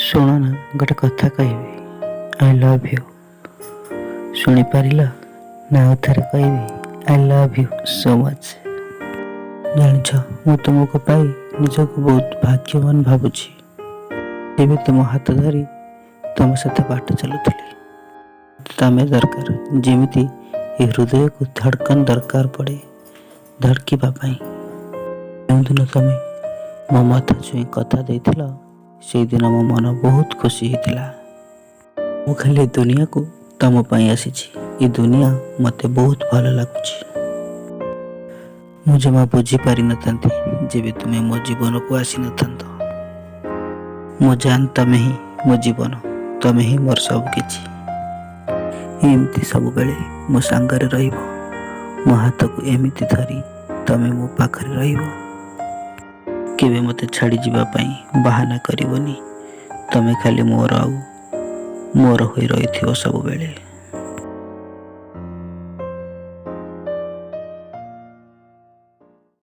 ଶୁଣ ନା, ଗୋଟେ କଥା କହିବି। I love you. ଶୁଣିପାରିଲ ନା ଆଉ ଥରେ କହିବି? I love you so much. ଜାଣିଛ, ମୁଁ ତୁମକୁ ପାଇ ନିଜକୁ ବହୁତ ଭାଗ୍ୟବାନ ଭାବୁଛି। ଏବେ ତୁମ ହାତ ଧରି ତୁମ ସହିତ ବାଟ ଚାଲୁଥିଲି। ତମେ ଦରକାର, ଯେମିତି ଏ ହୃଦୟକୁ ଧଡ଼କନ ଦରକାର ପଡ଼େ ଧଡ଼କିବା ପାଇଁ। ଯେଉଁଦିନ ତମେ ମୋ ମଥା ଛୁଇଁ କଥା ଦେଇଥିଲ, ସେଇଦିନ ମୋ ମନ ବହୁତ ଖୁସି ହେଇଥିଲା। ମୁଁ ଖାଲି ଏ ଦୁନିଆକୁ ତମ ପାଇଁ ଆସିଛି। ଏ ଦୁନିଆ ମୋତେ ବହୁତ ଭଲ ଲାଗୁଛି। ମୁଁ ଜମା ବୁଝିପାରିନଥାନ୍ତି, ଯେବେ ତୁମେ ମୋ ଜୀବନକୁ ଆସିନଥାନ୍ତ। ମୋ ଜାନ, ତମେ ହିଁ ମୋ ଜୀବନ, ତମେ ହିଁ ମୋର ସବୁ କିଛି। ଏମିତି ସବୁବେଳେ ମୋ ସାଙ୍ଗରେ ରହିବ। ମୋ ହାତକୁ ଏମିତି ଧରି ତମେ ମୋ ପାଖରେ ରହିବ। କେବେ ମୋତେ ଛାଡ଼ିଯିବା ପାଇଁ ବାହାନା କରିବନି। ତମେ ଖାଲି ମୋର ଆଉ ମୋର ହୋଇ ରହିଥିବ ସବୁବେଳେ।